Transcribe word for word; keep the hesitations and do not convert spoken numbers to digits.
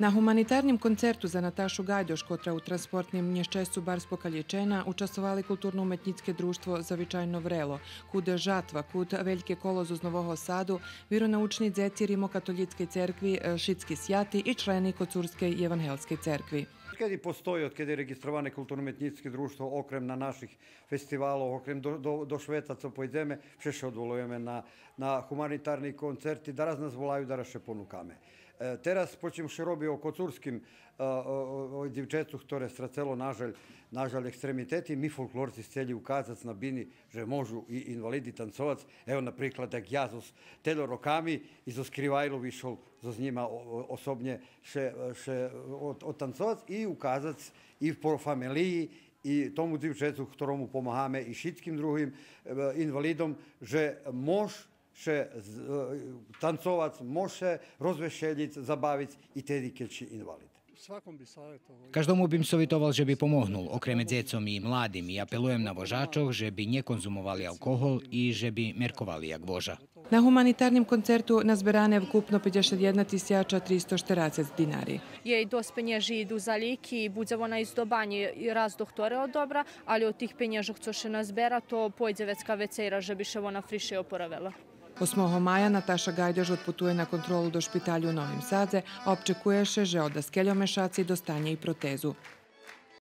На гуманитарним концерту за Наташу Гайдош, котра у транспортним нєщесцу барз покалєчена, участвовали Културно-уметнїцке дружтво Завичайно врело, кут Жатва, кут Вельке коло зоз Нового Саду, виронаучни дзеци Римокатолїцкей церкви, е, Шицки святи и члени Коцурскей євангелскей церкви. Одкеди постої, одкеди є реґистроване Културно-уметнїцке дружтво, окрем на наших фестивалох, окрем до, до, до швета цо пойдземе, вше ше одволуєме на, на гуманитарни концерти, дараз нас волаю, дараз ше понукаме. Е, тераз, почим ше роби о коцурским, е, о, о, о дзивчецу хторе страцело, нажаль, нажаль, екстремитети, ми фолклорци сцели указац на бини же можу и инвалиди танцовац. Ево, наприклад, як я зоз тельо роками и зоз Кривайлу вишол зоз нїма о, о, особнє ше, ше од, одтанцовац и указац и по фамелиї и тому дзивчецу хторому помагаме и шицким другим, е, инвалидом, же мож ше з-, е, танцовац, мож ше розвешелїц, забавиц и теди кед ши инвалид. Каждому бим совитовал же би помогнул, окреме дзецом и младим, и апелуєм на вожачох же би нє конзумовали алкохол и же би мерковали як вожа. На гуманитарним концерту назберане вкупно пейдзешат єдна тисяча тристо штерацец динари. Єй досц пенєжи иду за лїки, будзе вона исц до Банї и раз до хторего добра, али од тих пенєжох цо ше назбера, то пойдзе вецка вецейра же би ше вона фришей опоравела. Осмого мая Наташа Гайдош одпутує на контролу до шпиталю у Новим Садзе, а обчекує ше же о даскельо мешаци достанє и протезу.